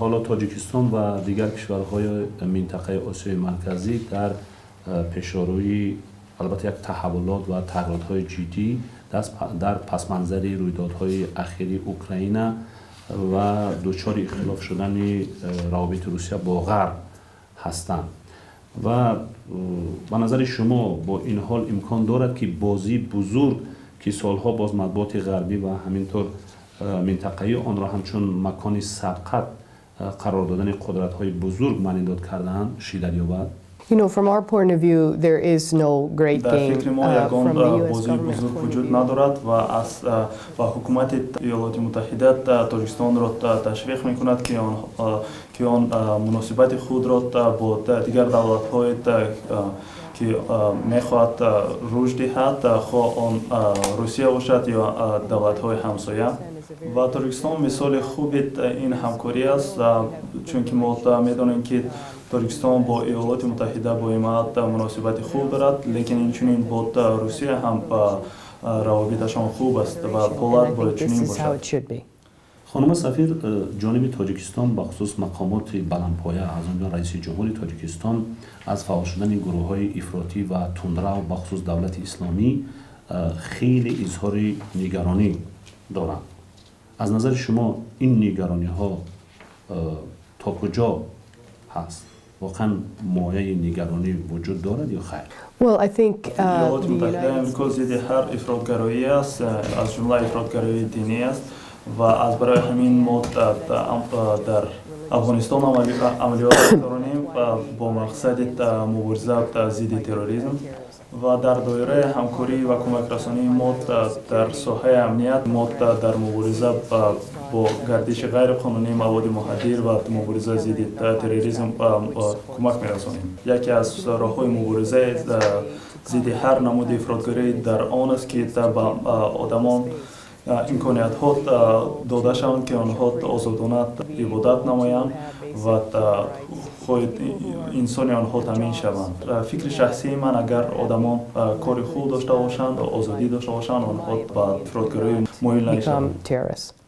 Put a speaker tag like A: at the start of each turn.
A: Ҳоло Тоҷикистон ва дигар кишварҳои минтақаи Осиёи Марказӣ дар пешорӯи, албатта, як таҳаввулот ва тағйиротҳои ҷиддӣ дар пасманзари рӯйдодҳои ахири Украина ва дучори ихтилоф шудани равобити Русия бо Ғарб ҳастанд. Ва ба назари шумо, бо ин ҳол имкон дорад, ки бозии бузург, ки солҳо боз матбуоти ғарбӣ ва ҳаминтур минтақаӣ онро ҳамчун макони сабқат қарор додани қудратҳои бузург маънидод кардаанд, шиддат ёбад?
B: From our point of view, there is no great
C: Дар
B: game.
C: фикри мо ягон бозии бузург вуҷуд надорад ва ҳукумати Иёлоти Муттаҳида Тоҷикистонро ташвиқ мекунад, ки он муносибати худро бо дигар давлатҳое, ки мехоҳад рушд диҳад, хоҳ он Русия бошад ё давлатҳои ҳамсоя. Ва Тоҷикистон мисоли хуби ин ҳамкорӣ аст, чунки мо медонем, ки Тоҷикистон бо Иёлоти Муттаҳида боимаат муносибати хуб дорад, лекин инчунин бо Русия ҳам равобиташон хуб аст ва бояд чунин бошад.
A: Хонума сафир, ҷониби Тоҷикистон, бахусус мақомоти баландпоя, аз он ҷумла раиси ҷумҳури Тоҷикистон, аз фаъол шудани гурӯҳҳои ифротӣ ва тундрав, бахусус Давлати Исломӣ, хеле изҳори нигаронӣ доранд. Аз назари шумо, ин нигарониҳо то куҷо ҳаст? Воқеан мояи нигаронӣ вуҷуд дорад ё хайр?
B: Well, I think
C: Иёлоти Муттаҳидаи Амрико зидди ҳар ифротгароӣ аст, аз ҷумла ифротгароии динӣ аст. Ва аз барои ҳамин мо дар Афғонистон амалиёт мегузаронем бо мақсади мубориза зидди терроризм. Ва дар доираи ҳамкорӣ ва кӯмакрасонии мо дар соҳаи амният мо дар мубориза бо гардиши ғайриқонунии маводи мухаддир ва мубориза зидди терроризм кӯмак мерасонем. Яке аз роҳҳои муборизаи зидди ҳар намуди ифротгарӣ дар он аст, ки ба одамон имкониятҳо дода шаванд, ки онҳо озодона ибодат намоянд ва ҳуқуқҳои инсони онҳо таъмин шаванд. Фикри шахсии ман, агар одамон кори хуб дошта бошанд, озодӣ дошта бошанд, онҳо ба ифротгароӣ моил намешаванд.
B: Terrorists.